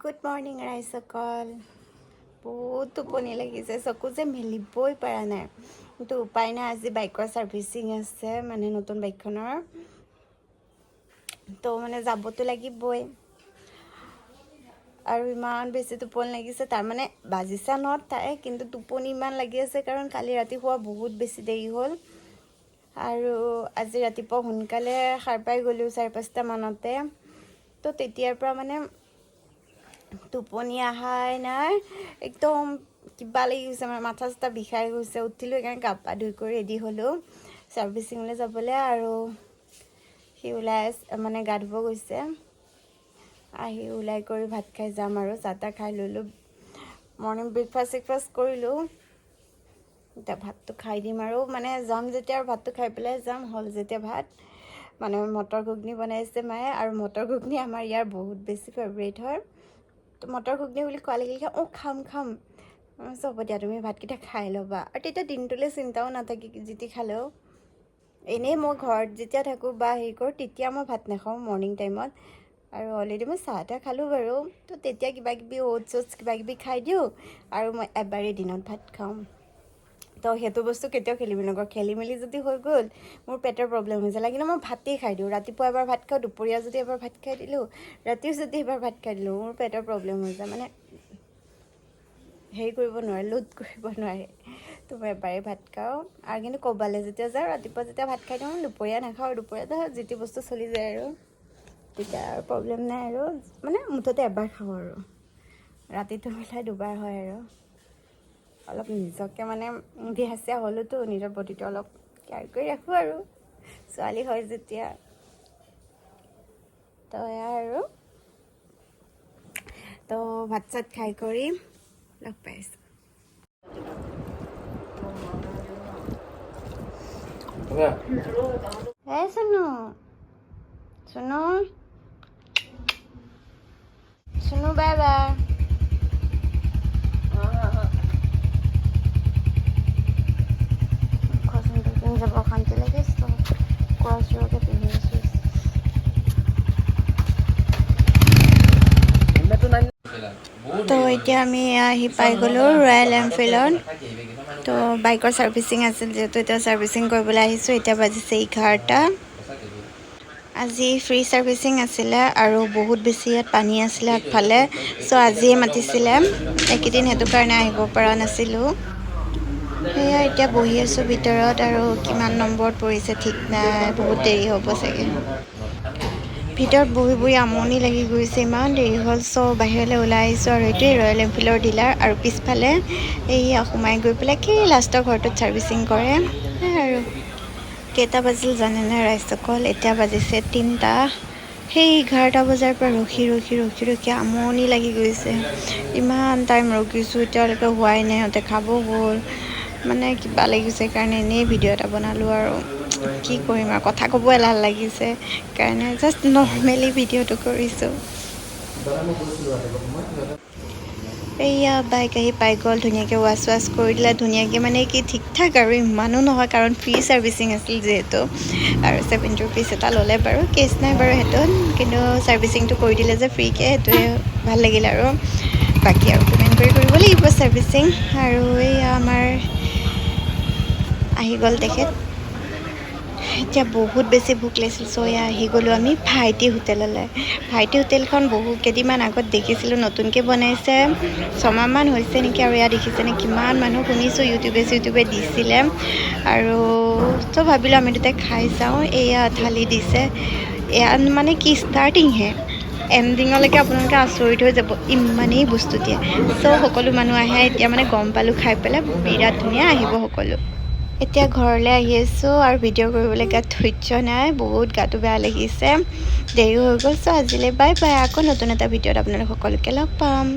Good morning ৰাইজসকল। বহুত টোপনি লাগিছে, চকু যে মেলিবই পৰা নাই, কিন্তু উপায় নাই। আজি বাইকৰ ছাৰ্ভিচিং আছে, মানে নতুন বাইকখনৰ। তো মানে যাবতো লাগিবই। আৰু ইমান বেছি টোপনি লাগিছে, তাৰমানে বাজিছে 9টাই, কিন্তু টোপনি ইমান লাগি আছে, কাৰণ কালি ৰাতি শুৱা বহুত বেছি দেৰি হ'ল আৰু আজি ৰাতিপুৱা সোনকালে সাৰ পাই গ'লোঁ 5:30মানতে। তো তেতিয়াৰ পৰা মানে টোপনি অহাই নাই, একদম কিবা লাগি গৈছে, মানে মাথা চাথা বিষাই গৈছে। উঠিলোঁ, সেইকাৰণে গা পা ধুই কৰি ৰেডি হ'লোঁ ছাৰ্ভিচিঙলৈ যাবলৈ। আৰু সি ওলাই আছে, মানে গা ধুব গৈছে। আহি ওলাই কৰি ভাত খাই যাম আৰু। চাহ তাহ খাই ল'লোঁ, মৰ্ণিং ব্ৰেকফাষ্ট চেকফাষ্ট কৰিলোঁ। এতিয়া ভাতটো খাই দিম আৰু মানে যাম যেতিয়া আৰু ভাতটো খাই পেলাই যাম। হ'ল যেতিয়া ভাত, মানে মটৰ ঘুগনি বনাইছে মায়ে আৰু মটৰ ঘুগনি আমাৰ ইয়াৰ বহুত বেছি ফেভৰেট হয়। তো মটৰ ঘুগনি বুলি কোৱা লগে লগে, "অঁ, খাম খাম।" মই কৈছোঁ, "হ'ব দিয়া, তুমি ভাতকেইটা খাই ল'বা।" আৰু তেতিয়া দিনটোলৈ চিন্তাও নাথাকে যি টি খালেও। এনেই মই ঘৰত যেতিয়া থাকোঁ বা হেৰি কৰোঁ, তেতিয়া মই ভাত নাখাওঁ মৰ্ণিং টাইমত। আৰু অলৰেডি মই চাহ তাহ খালোঁ বাৰু। তো তেতিয়া কিবা কিবি অ'টছ চ'টছ কিবা কিবি খাই দিওঁ আৰু মই এবাৰেই দিনত ভাত খাওঁ। তো সেইটো বস্তু কেতিয়াও খেলি মেলি নকৰোঁ। খেলি মেলি যদি হৈ গ'ল, মোৰ পেটৰ প্ৰব্লেম হৈ যায়। লাগিলে মই ভাতেই খাই দিওঁ। ৰাতিপুৱা এবাৰ ভাত খাওঁ, দুপৰীয়া যদি এবাৰ ভাত খাই দিলোঁ, ৰাতিও যদি এবাৰ ভাত খাই দিলোঁ, মোৰ পেটৰ প্ৰব্লেম হৈ যায়। মানে হেৰি কৰিব নোৱাৰে, লোড কৰিব নোৱাৰে। তো মই এবাৰেই ভাত খাওঁ। আৰু কিন্তু ক'ৰবালৈ যেতিয়া যাওঁ, ৰাতিপুৱা যেতিয়া ভাত খাই দিওঁ, দুপৰীয়া নাখাওঁ। দুপৰীয়া যি টি বস্তু চলি যায় আৰু তেতিয়া আৰু প্ৰব্লেম নাই। আৰু মানে মুঠতে এবাৰ খাওঁ আৰু ৰাতিটো মিলাই দুবাৰ হয়। আৰু অলপ নিজকে মানে বিয়া চিয়া হ'লোতো, নিজৰ বডিটো অলপ কেয়াৰ কৰি ৰাখোঁ আৰু ছোৱালী হয় যেতিয়া। তো এয়া আৰু তো ভাত চাত খাই কৰি লগ পাইছোঁ। এই Chunu, Chunu, Chunu, bye bye. Sandal পিন্ধি যাব অশান্তি লাগিছে, ক্ৰছবোৰকে পিন্ধি আছোঁ। তো এতিয়া আমি আহি পাই গ'লোঁ ৰয়েল এনফিল্ডত। তো বাইকৰ ছাৰ্ভিচিং আছিল যিহেতু, এতিয়া ছাৰ্ভিচিং কৰিবলৈ আহিছোঁ। এতিয়া বাজিছে 11টা। আজি ফ্ৰী ছাৰ্ভিচিং আছিলে আৰু বহুত বেছি ইয়াত পানী আছিলে আগফালে। চ' আজিয়ে মাতিছিলে, এইকেইদিন সেইটো কাৰণে আহিব পৰা নাছিলোঁ। সেয়া এতিয়া বহি আছোঁ ভিতৰত আৰু কিমান নম্বৰত পৰিছে ঠিক নাই, বহুত দেৰি হ'ব চাগে। ভিতৰত বহি বহি আমনি লাগি গৈছে, ইমান দেৰি হ'ল। চ' বাহিৰলৈ ওলাই আহিছোঁ আৰু এইটোৱে ৰয়েল এনফিল্ডৰ ডিলাৰ আৰু পিছফালে এইয়া সোমাই গৈ পেলাই কি লাষ্টৰ ঘৰটোত ছাৰ্ভিচিং কৰে। সেয়াই আৰু কেইটা বাজিল জানেনে ৰাইজসকল? এতিয়া বাজিছে 3টা। সেই 11টা বজাৰ পৰা ৰখি ৰখি ৰখি ৰখি আমনি লাগি গৈছে। ইমান টাইম ৰখিছোঁ, এতিয়ালৈকে হোৱাই নাই। সিহঁতে খাব গ'ল, মানে কিবা লাগিছে। সেইকাৰণে এনেই ভিডিঅ' এটা বনালোঁ। আৰু কি কৰিম আৰু, কথা ক'ব এলাহ লাগিছে কাৰণে জাষ্ট নৰ্মেলি ভিডিঅ'টো কৰিছোঁ। এইয়া বাইক আহি পাই গ'ল। ধুনীয়াকৈ ৱাছ ৱাছ কৰি দিলে, ধুনীয়াকৈ, মানে কি ঠিক ঠাক আৰু, ইমানো নহয়, কাৰণ ফ্ৰী ছাৰ্ভিচিং আছিল যিহেতু। আৰু 70 ৰুপিজ এটা ল'লে বাৰু, কেছ নাই বাৰু সেইটোত। কিন্তু ছাৰ্ভিচিংটো কৰি দিলে যে ফ্ৰীকৈ, সেইটোৱে ভাল লাগিল। আৰু বাকী আৰু পে'মেণ্ট কৰি কৰিব লাগিব ছাৰ্ভিচিং। আৰু এইয়া আমাৰ আহি গ'ল তেখেত। এতিয়া বহুত বেছি ভোক লাগিছিল, চ' এয়া আহি গ'লোঁ আমি ভাইটি হোটেললৈ। ভাইটি হোটেলখন বহু কেইদিনমান আগত দেখিছিলোঁ, নতুনকৈ বনাইছে, ছমাহমান হৈছে নেকি। আৰু এয়া দেখিছেনে কিমান মানুহ? শুনিছোঁ ইউটিউবে চিউটিউবে দিছিলে আৰু ত' ভাবিলোঁ আমি দুটাই খাই চাওঁ। এয়া থালি দিছে। এয়া মানে কি ষ্টাৰ্টিংহে, এণ্ডিঙলৈকে আপোনালোকে আচৰিত হৈ যাব, ইমানেই বস্তু দিয়ে। চ' সকলো মানুহ আহে এতিয়া, মানে গম পালোঁ খাই পেলাই বিৰাট ধুনীয়া, আহিব সকলো। এতিয়া ঘৰলৈ আহি আছোঁ আৰু ভিডিঅ' কৰিবলৈ গাত ধৈৰ্য নাই, বহুত গাটো বেয়া লাগিছে, দেৰি হৈ গ'ল। চ' আজিলৈ বাই বাই। আকৌ নতুন এটা ভিডিঅ'ত আপোনালোক সকলোকে লগ পাম।